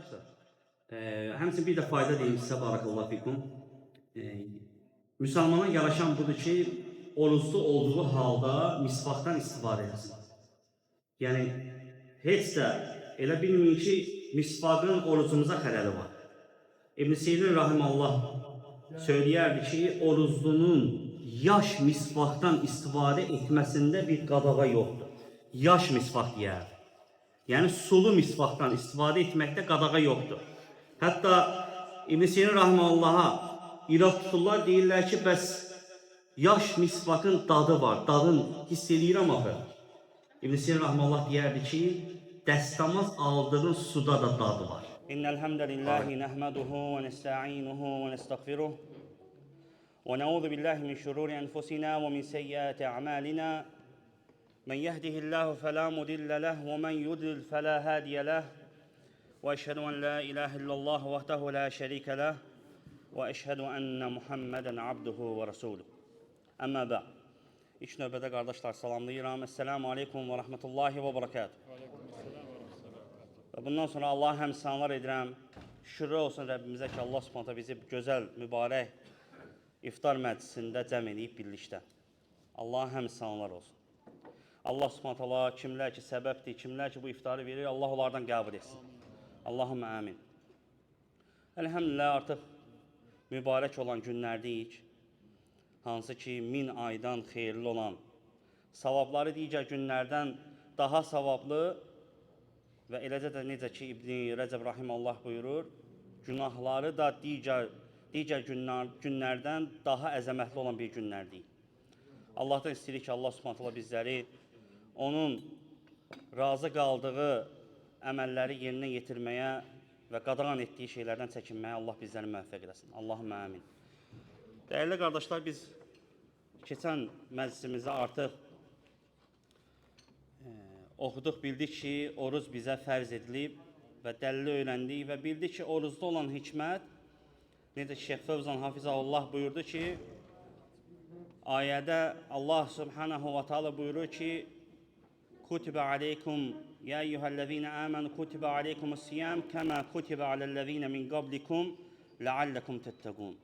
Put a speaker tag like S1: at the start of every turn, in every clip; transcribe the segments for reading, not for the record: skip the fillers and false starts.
S1: Qardaşlar, həmçinin bir də fayda deyim sizə, barakallahu fikum. Müsəlmana yaraşan budur ki, oruclu olduğu halda misvakdan istifadə etsin. Yəni, heç də elə bilməyin ki, misvakın orucumuza xələli var. İbn Sirin rahimallah söyləyərdi ki, oruclunun yaş misvakdan istifadə etməsində bir qadağa yoxdur. Yaş misvak deyərdi. Yəni sulu misvakdan istifadə etməkdə qadağa yoxdur. Hətta İbn Sirin rahimallaha irad tuturlar, deyirlər ki, bəs yaş misvakın dadı var, dadın hiss eləyirəm axı. İbn Sirin rahimallah deyərdi ki, dəstəmaz aldığın suda da dadı var. İnnel hamdelellahi nahmaduhu ve nesta'inuhu ve nestağfiruh ve na'udzu billahi min şururi enfusina ve min seyyiati a'malina. من يهده الله فلا مضل له ومن يضلل فلا هادي له واشهد ان لا اله الا الله وحده لا شريك له واشهد ان محمدا عبده ورسوله اما بعد. İlk növbədə qardaşlar salamlayıram. Esselamu aleykum və rəhmətullahi və bərəkatuhu. Və bundan sonra Allaha həmd sənalar edirəm. Şükürlər olsun Rəbbimizə ki, Allah Subhanahu taala bizi gözəl, mübarək iftar məclisində cəm eləyib birlikdə. Allaha həmd sənalar olsun. Allah Subhanahu taala kimlər ki səbəbdir, kimlər ki bu iftarı verir, Allah onlardan qəbul etsin. Allahümme amin. Elhamdülillah artıq mübarək olan günlərdəyik. Hansı ki 1000 aydan xeyirli olan, savabları digər günlərdən daha savablı və eləcə də necə ki İbn Rəcəb rahimallah buyurur, günahları da digər günlərdən daha əzəmətli olan bir günlərdəyik. Allahdan istəyirik ki, Allah Subhanahu taala bizləri onun razı qaldığı əməlləri yerinə yetirməyə və qadağan etdiyi şeylərdən çəkinməyə Allah bizləri müvəffəq eləsin. Allahümme amin. Dəyərli qardaşlar, biz keçən məclisimizdə artıq oxuduq, bildik ki, oruz bizə fərz edilib və dəlili öyrəndik və bildik ki, oruzda olan hikmət, necə ki, Şeyx Fövzan Hafizahullah buyurdu ki, ayədə Allah Subhanahu və Taala buyurur ki, Kutibə aleykum ya eyyuhellezine amenu kutibə aleykumus siyam kema kutibə alellezine min qablikum leallekum tettəqun.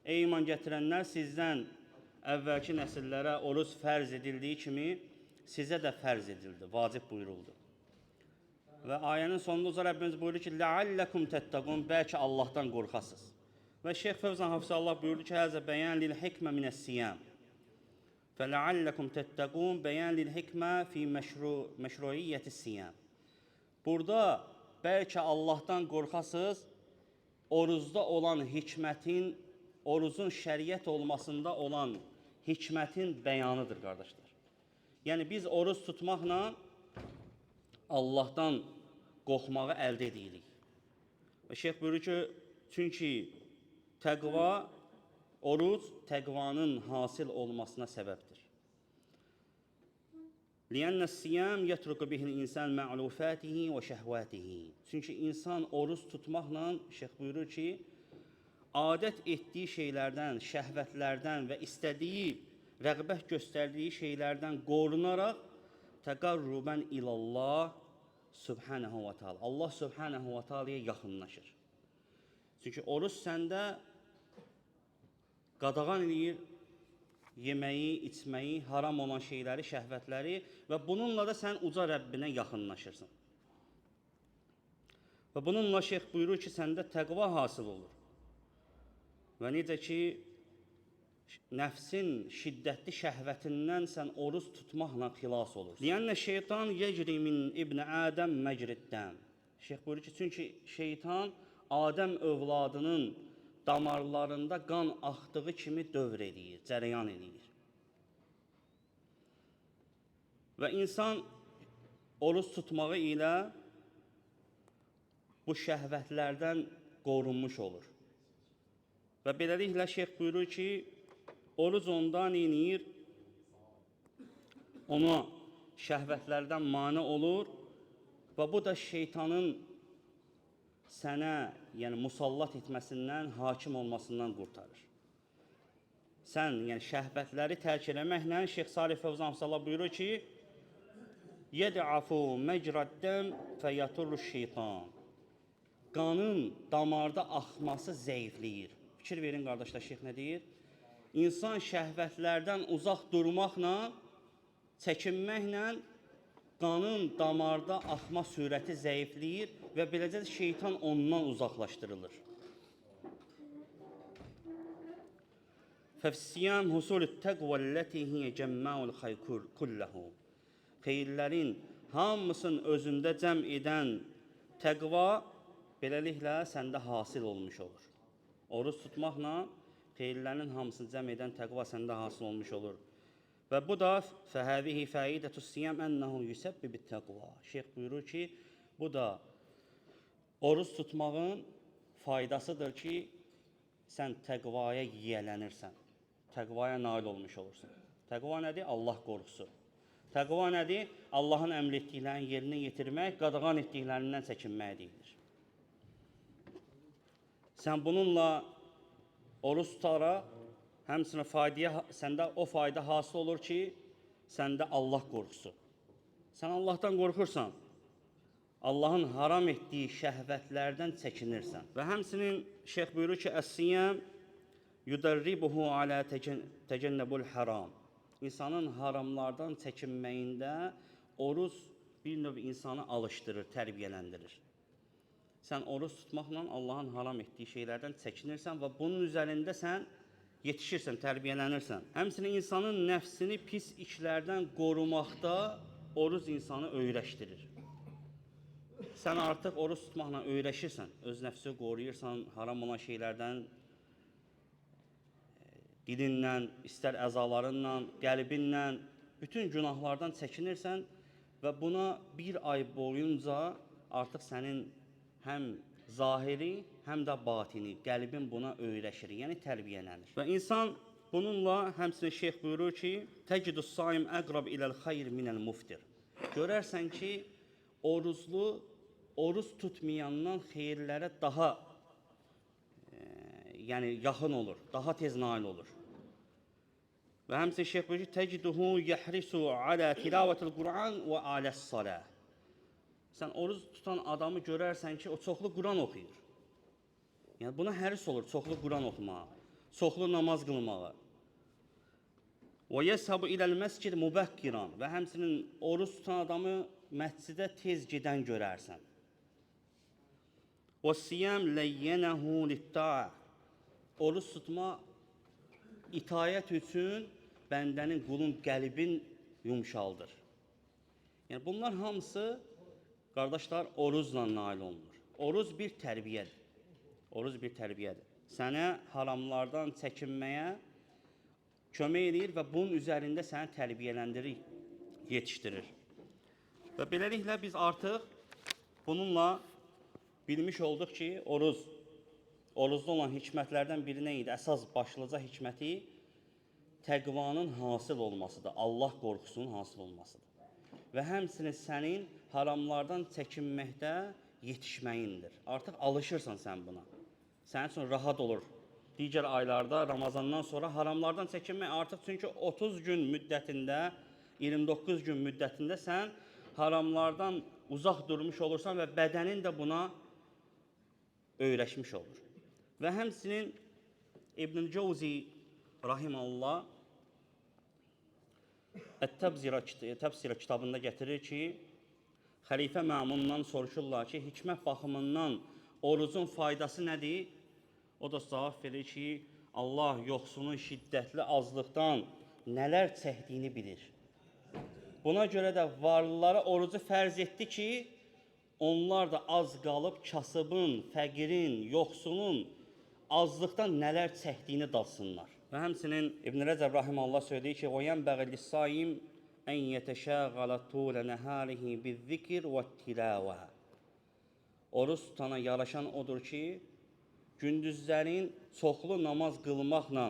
S1: Ey iman gətirənlər, sizdən əvvəlki nəsillərə oruz fərz edildiyi kimi sizə də fərz edildi, vacib buyuruldu. Və ayənin sonunda uca Rəbbimiz buyurur ki, leallekum tettəqun, bəlkə Allahdan qorxasınız. Və Şeyx Fövzan Hafizallah buyurdu ki, həzə bəyan lil hikmə minəs-siyam. Fələalləkum təttəqun bəyan lil hikmə fi məşruiyyətis-siyam. Burada bəlkə Allahdan qorxasınız, oruzda olan hikmətin, oruzun şəriət olmasında olan hikmətin bəyanıdır qardaşlar. Yəni biz oruz tutmaqla Allahdan qorxmağı əldə edirik. Və şeyx buyurur ki, çünki təqva, oruc təqvanın hasil olmasına səbəbdir. Li'anna siyam yetruku bihil insan ma'lufatihi və şəhvatihi. Çünki insan oruz tutmaqla, şeyx buyurur ki, adət etdiyi şeylərdən, şəhvətlərdən və istədiyi, rəğbət göstərdiyi şeylərdən qorunaraq təqarruban ilallah subhanahu və taala. Allah subhanahu və taalaya yaxınlaşır. Çünki oruc səndə qadağan eləyir yeməyi, içməyi, haram olan şeyləri, şəhvətləri və bununla da sən uca Rəbbinə yaxınlaşırsan. Və bununla şeyx buyurur ki, səndə təqva hasil olur. Və necə ki, nəfsin şiddətli şəhvətindən sən oruz tutmaqla xilas olursan. Li'anne şeytan yecri min ibn Adəm mecriddən. Şeyx buyurur ki, çünki şeytan Adəm övladının damarlarında qan axdığı kimi dövr eləyir, cərəyan eləyir. Və insan oruz tutmağı ilə bu şəhvətlərdən qorunmuş olur. Və beləliklə şeyx buyurur ki, oruc onda neyniyir? Ona şəhvətlərdən mane olur və bu da şeytanın sənə, yəni musallat etməsindən, hakim olmasından qurtarır. Sən, yəni şəhvətləri tərk eləməklə Şeyx Salih Fövzan Hafizallah buyurur ki, yed'afu mecraddem feyaturru şeytan. qanın damarda axması zəifləyir. Fikir verin qardaşlar, şeyx nə deyir? İnsan şəhvətlərdən uzaq durmaqla, çəkinməklə qanın damarda axma sürəti zəifləyir və beləcə də şeytan ondan uzaqlaşdırılır. Fəfsiyam husulü təqvə ləti hiyə cəmməul xayr kulləhu. Xeyirlərin hamısını özündə cəm edən təqva beləliklə səndə hasil olmuş olur. Oruc tutmaqla xeyirlərin hamısını cəm edən təqva səndə hasil olmuş olur. Və bu da fəhəvihi fəidətü siyam ənəhu yüsəbbibit təqva. Şeyx buyurur ki, bu da oruc tutmağın faydasıdır ki, sən təqvaya yiyələnirsən. Təqvaya nail olmuş olursun. Təqva nədir? Allah qorxusu. Təqva nədir? Allahın əmr etdiklərini yerinə yetirmək, qadağan etdiklərindən çəkinmək deyilir. Sən bununla oruc tutaraq, həmçinin faydaya, səndə o fayda hasil olur ki, səndə Allah qorxusu. Sən Allahdan qorxursan, Allahın haram etdiyi şəhvətlərdən çəkinirsən. Və həmçinin şeyx buyurur ki, Əs-siyam yudarribuhu alə təcənnəbul haram. İnsanın haramlardan çəkinməyində oruc bir növ insanı alışdırır, tərbiyələndirir. Sən oruc tutmaqla Allahın haram etdiyi şeylərdən çəkinirsən və bunun üzərində sən yetişirsən, tərbiyələnirsən. Həmçinin insanın nəfsini pis işlərdən qorumaqda oruc insanı öyrəşdirir. Sən artıq oruc tutmaqla öyrəşirsən, öz nəfsini qoruyursan, haram olan şeylərdən dilinlə, istər əzalarınla, qəlbinlə, bütün günahlardan çəkinirsən və buna bir ay boyunca artıq sənin həm zahiri, həm də batini, qəlbin buna öyrəşir, yəni tərbiyələnir. Və insan bununla, həmçinin şeyx buyurur ki, təcidus saim əqrab iləl xeyr minəl muftir. Görərsən ki, oruclu, oruc tutmayandan xeyirlərə daha yəni yaxın olur, daha tez nail olur. Və həmçinin şeyx buyurur ki, təciduhu yəhrisu alə tilavətil Quran və aləs-salah. Sən oruc tutan adamı görərsən ki, o çoxlu Quran oxuyur. Yəni buna həris olur, çoxlu Quran oxumağa, çoxlu namaz qılmağa. Və yəshabu iləl məscid mübəkkiran. Və həmçinin oruc tutan adamı məscidə tez gedən görərsən. Və siyam leyyənəhu litta'a. Oruc tutma itayət üçün bəndənin, qulun qəlbin yumşaldır. Yəni bunlar hamısı qardaşlar orucla nail olunur. Oruc bir tərbiyədir. Oruc bir tərbiyədir. Sənə haramlardan çəkinməyə kömək eləyir və bunun üzərində səni tərbiyələndirir, yetişdirir. Və beləliklə biz artıq bununla bilmiş olduq ki, orucda olan hikmətlərdən biri nə idi? Əsas başlıca hikməti təqvanın hasil olmasıdır, Allah qorxusunun hasil olmasıdır. Və həmçinin sənin haramlardan çəkinməkdə yetişməyindir. Artıq alışırsan sən buna. Sənin üçün rahat olur. Digər aylarda Ramazandan sonra haramlardan çəkinmək artıq çünki 30 gün müddətində, 29 gün müddətində sən haramlardan uzaq durmuş olursan və bədənin də buna öyrəşmiş olur. Və həmçinin İbn-i Cevzi rahimallah Ət-Təbsirə kitabında gətirir ki, Xəlifə Məmundan soruşurlar ki, hikmət baxımından orucun faydası nədir? O da cavab verir ki, Allah yoxsulun şiddətli azlıqdan nələr çəkdiyini bilir. Buna görə də varlılara orucu fərz etdi ki, onlar da az qalıb kasıbın, fəqirin, yoxsulun azlıqdan nələr çəkdiyini dadsınlar. Və həmçinin İbn Rəcəb rahimallah söyləyir ki, وَيَنْبَغِ لِلصَّائِمِ أَنْ يَتَشَاغَلَ طُولَ نَهَارِهِ بِالذِّكْرِ وَالتِّلَاوَةِ. Oruc tutana yaraşan odur ki, gündüzlərin çoxlu namaz qılmaqla,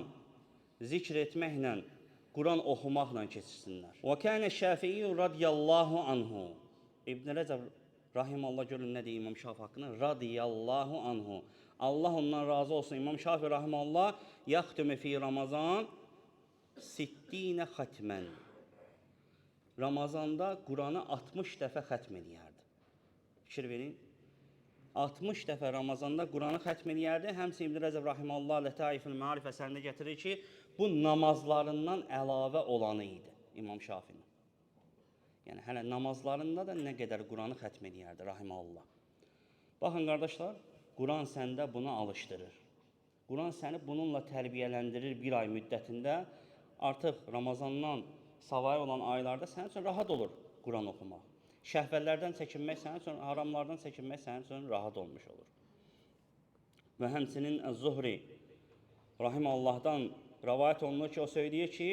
S1: zikr etməklə, Quran oxumaqla keçirsinlər. وَكَانَ الشَّافِعِيُّ رَضِيَ اللّٰهُ عَنْهُ. İbn Rəcəb rahimallah görün nə deyir İmam Şafi haqqında? Radiyallahu anhu. Allah ondan razı olsun. İmam Şafi rahimallah yaxtümü fi Ramazan sittinə xətmən. Ramazanda Quranı 60 dəfə xətm eləyərdi. Fikir verin. 60 dəfə Ramazanda Quranı xətm eləyərdi. Həmçinin İbn Rəcəb rahimehullah Lətayifül Maarif əsərində gətirir ki, bu namazlarından əlavə olanı idi İmam Şafinin. Yəni hələ namazlarında da nə qədər Quranı xətm eləyərdi rahimehullah. Baxın qardaşlar, Quran səndə buna alışdırır. Quran səni bununla tərbiyələndirir bir ay müddətində. Artıq Ramazandan savayı olan aylarda sənin üçün rahat olur Quran oxumaq. Şəhvətlərdən çəkinmək sənin üçün, haramlardan çəkinmək sənin üçün rahat olmuş olur. Və həmçinin Zuhri rahimallahdan rəvayət olunur ki, o söyləyir ki,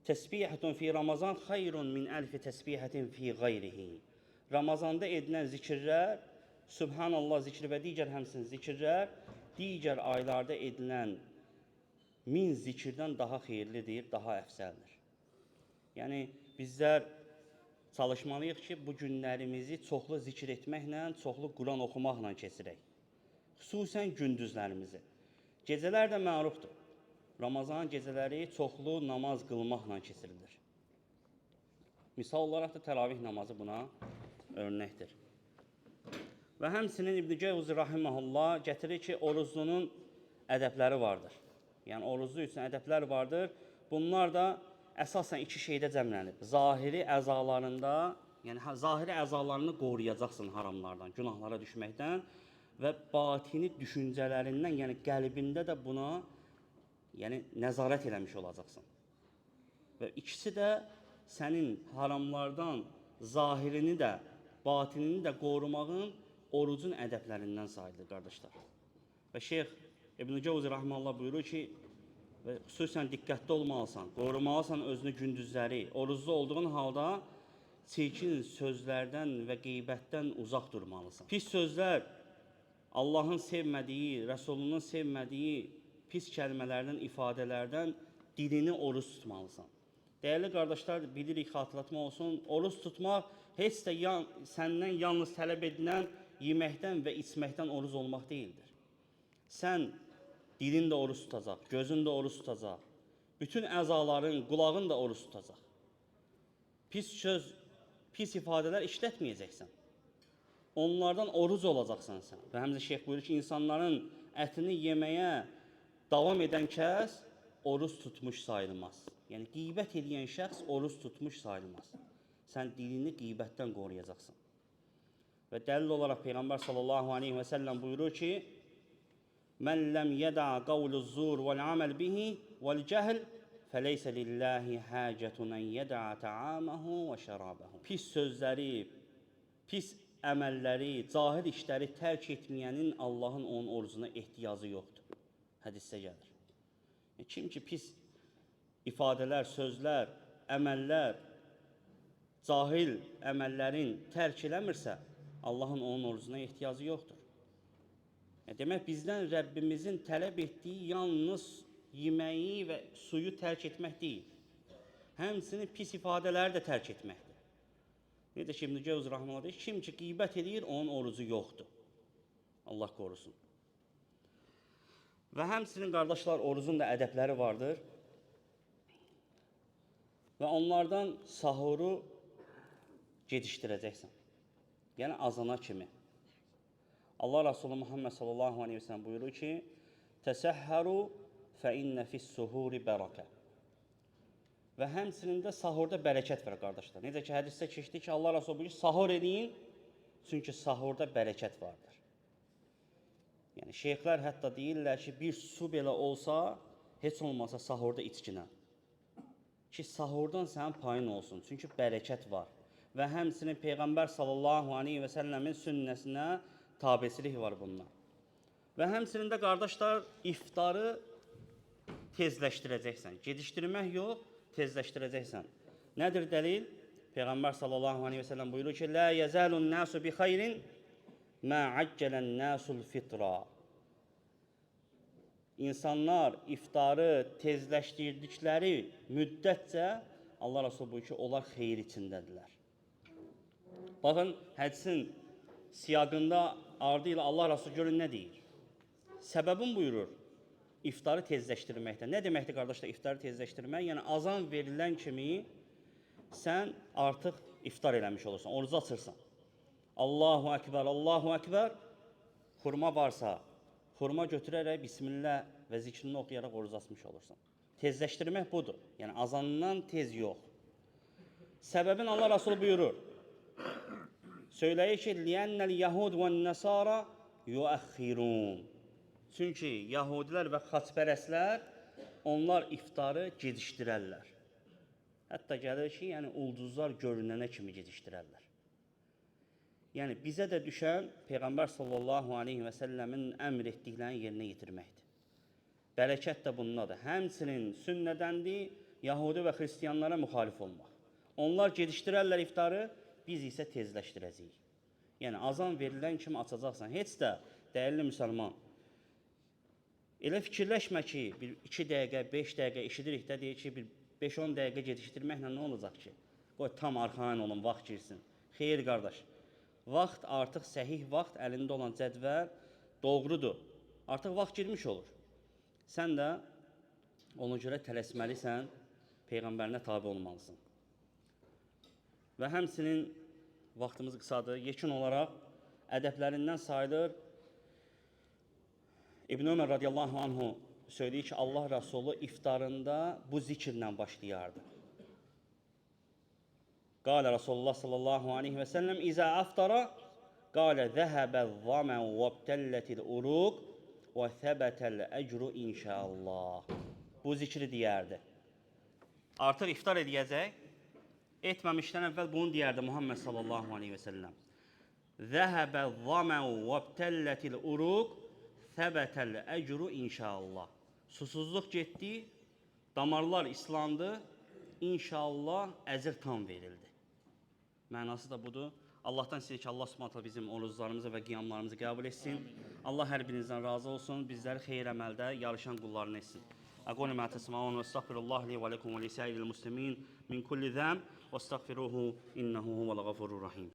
S1: Təsbihatun fi Ramazan xeyrun min əlfi təsbihatin fi qeyrihi. Ramazanda edilən zikirlər, Sübhanallah zikri və digər həmçinin zikirlər, digər aylarda edilən 1000 zikirdən daha xeyirlidir, daha əfsəldir. Yəni bizlər çalışmalıyıq ki, bu günlərimizi çoxlu zikir etməklə, çoxlu Quran oxumaqla keçirək. Xüsusən gündüzlərimizi. Gecələr də mərufdur. Ramazan gecələri çoxlu namaz qılmaqla keçirilir. Misal olaraq da təravih namazı buna örnəkdir. Və həmçinin İbn Cəvzi rahimehullah gətirir ki, oruclunun ədəbləri vardır. Yəni oruclu üçün ədəblər vardır. Bunlar da əsasən iki şeydə cəmlənib. Zahiri əzalarında, yəni zahiri əzalarını qoruyacaqsın haramlardan, günahlara düşməkdən və batini düşüncələrindən, yəni qəlbində də buna yəni nəzarət eləmiş olacaqsan. Və ikisi də sənin haramlardan zahirini də, batinini də qorumağın orucun ədəblərindən sayılır qardaşlar. Və Şeyx İbn Cəvzi rahimehullah buyurur ki, və xüsusən diqqətli olmalısan, qorumalısan özünü gündüzləri, oruclu olduğun halda çirkin sözlərdən və qeybətdən uzaq durmalısan. Pis sözlər Allahın sevmədiyi, Rəsulunun sevmədiyi pis kəlmələrdən, ifadələrdən dilini oruc tutmalısan. Dəyərli qardaşlar, bilirik, xatırlatma olsun, oruc tutmaq heç də səndən yalnız tələb edilən yeməkdən və içməkdən oruc olmaq deyildir. Sən dilin də oruc tutacaq, gözün də oruc tutacaq, bütün əzaların, qulağın da oruc tutacaq. Pis söz, pis ifadələr işlətməyəcəksən. Onlardan oruc olacaqsan sən. Və həmçinin şeyx buyurur ki, insanların ətini yeməyə davam edən kəs oruc tutmuş sayılmaz. Yəni qeybət edən şəxs oruc tutmuş sayılmaz. Sən dilini qeybətdən qoruyacaqsan. Və dəlil olaraq Peyğəmbər sallallahu aleyhi və səlləm buyurur ki, Mən ləm yəda qavluz-zur vəl-aməl bihi vəl-cəhl fəleysə lillahi hacətun ən yəda ta'amahu və şərabəhu. Pis sözləri, pis əməlləri, cahil işləri tərk etməyənin Allahın onun orucuna ehtiyacı yoxdur. Hədisdə gəlir. Yəni, kim ki pis ifadələr, sözlər, əməllər, cahil əməllərin tərk eləmirsə, Allahın onun orucuna ehtiyacı yoxdur. Yəni, demək, bizdən Rəbbimizin tələb etdiyi yalnız yeməyi və suyu tərk etmək deyil. Həmçinin pis ifadələri də tərk etməkdir. Necə ki, İbn Cəvzi rahimehullah deyir, kim ki qeybət eləyir, onun orucu yoxdur. Allah qorusun. Və həmçinin qardaşlar, orucun da ədəbləri vardır. Və onlardan sahuru gecikdirəcəksən. Yəni azana kimi. Allah Resulü Muhammed sallallahu aleyhi ve sellem buyurur ki, Təsəhəru fə innə fis-suhuri bərəkə. Və həmçinin də sahurda bərəkət var qardaşlar. Necə ki, hədisdə keçdi ki, Allah Resulü buyurur, sahur eləyin, çünki sahurda bərəkət vardır. Yəni, şeyxlər hətta deyirlər ki, bir su belə olsa, heç olmasa sahurda içkinə. Ki, sahurdan sənin payın olsun, çünki bərəkət var. Və həmçinin Peyğəmbər sallallahu aleyhi və səlləmin sünnəsinə tabesilik var bundan. Və həmçinin də qardaşlar, iftarı tezləşdirəcəksən. Gecikdirmək yox, tezləşdirəcəksən. Nədir dəlil? Peyğəmbər sallallahu aleyhi və səlləm buyurur ki, Lə yəzəlun nəsu bi xeyrin mə əccələn nəsul fitra. İnsanlar iftarı tezləşdirdikləri müddətcə Allah Resulü buyurur ki, onlar xeyir içindədirlər. Baxın, hədisin siyaqında ardı ilə Allah Resulü görün nə deyir? Səbəbin buyurur, iftarı tezləşdirməkdə. Nə deməkdir qardaşlar iftarı tezləşdirmək? Yəni azan verilən kimi sən artıq iftar eləmiş olursan, orucu açırsan. Allahu Əkbər, Allahu Əkbər. Xurma varsa, xurma götürərək Bismillah və zikrini oxuyaraq oruc açmış olursan. Tezləşdirmək budur. Yəni azandan tez yox. Səbəbin Allah Rasulü buyurur. Söyləyir ki, "Li'annel yahud və nəsara yuəxxirun." Çünki yahudilər və xaçpərəstlər onlar iftarı gecikdirərlər. Hətta gəlir ki, yəni ulduzlar görünənə kimi gecikdirərlər. Yəni bizə də düşən Peyğəmbər sallallahu aleyhi və səlləmin əmr etdiklərini yerinə yetirməkdir. Bərəkət də bundadır. Həmçinin sünnədəndir Yahudi və xristianlara müxalif olmaq. Onlar gecikdirərlər iftarı, biz isə tezləşdirəcəyik. Yəni azan verilən kimi açacaqsan. Heç də dəyərli müsəlman, elə fikirləşmə ki, bir 2 dəqiqə, 5 dəqiqə eşidirik də deyir ki, bir 5-10 dəqiqə gecikdirməklə nə olacaq ki? Qoy tam arxayın olun, vaxt girsin. Xeyr qardaş. Vaxt artıq səhih vaxt əlində olan cədvəl doğrudur. Artıq vaxt girmiş olur. Sən də ona görə tələsməlisən, peyğəmbərinə tabe olmalısan. Və həmçinin vaxtımız qısadır. Yekun olaraq ədəblərindən sayılır. İbn Ömər radiyallahu anhu söyləyir ki, Allah Rəsulu iftarında bu zikirlə başlayardı. Qalə Rasulullah sallallahu aleyhi və səlləm İzə aftara qalə zəhəbə zəmə və btəllətil uruq və səbətəl əcru inşallah. Bu zikri deyərdi. Artıq iftar edəcək. Etməmişdən əvvəl bunu deyərdi Muhammed sallallahu aleyhi və səlləm. Zəhəbə zəmə və btəllətil uruq səbətəl əcru inşallah. Susuzluq getdi, damarlar islandı, inşallah əcr tam verildi. Mənası da budur. Allahdan istəyirik ki, Allah Subhanahu taala bizim oruclarımızı və qiyamlarımızı qəbul etsin. Allah hər birinizdən razı olsun. Bizləri xeyir əməldə yarışan qullarını etsin. Aqulu ma tesma'un və estəğfirullah li və lekum və lisairil muslimin min kulli zəm və estəğfiruhu innehu huvel gafurur rahim.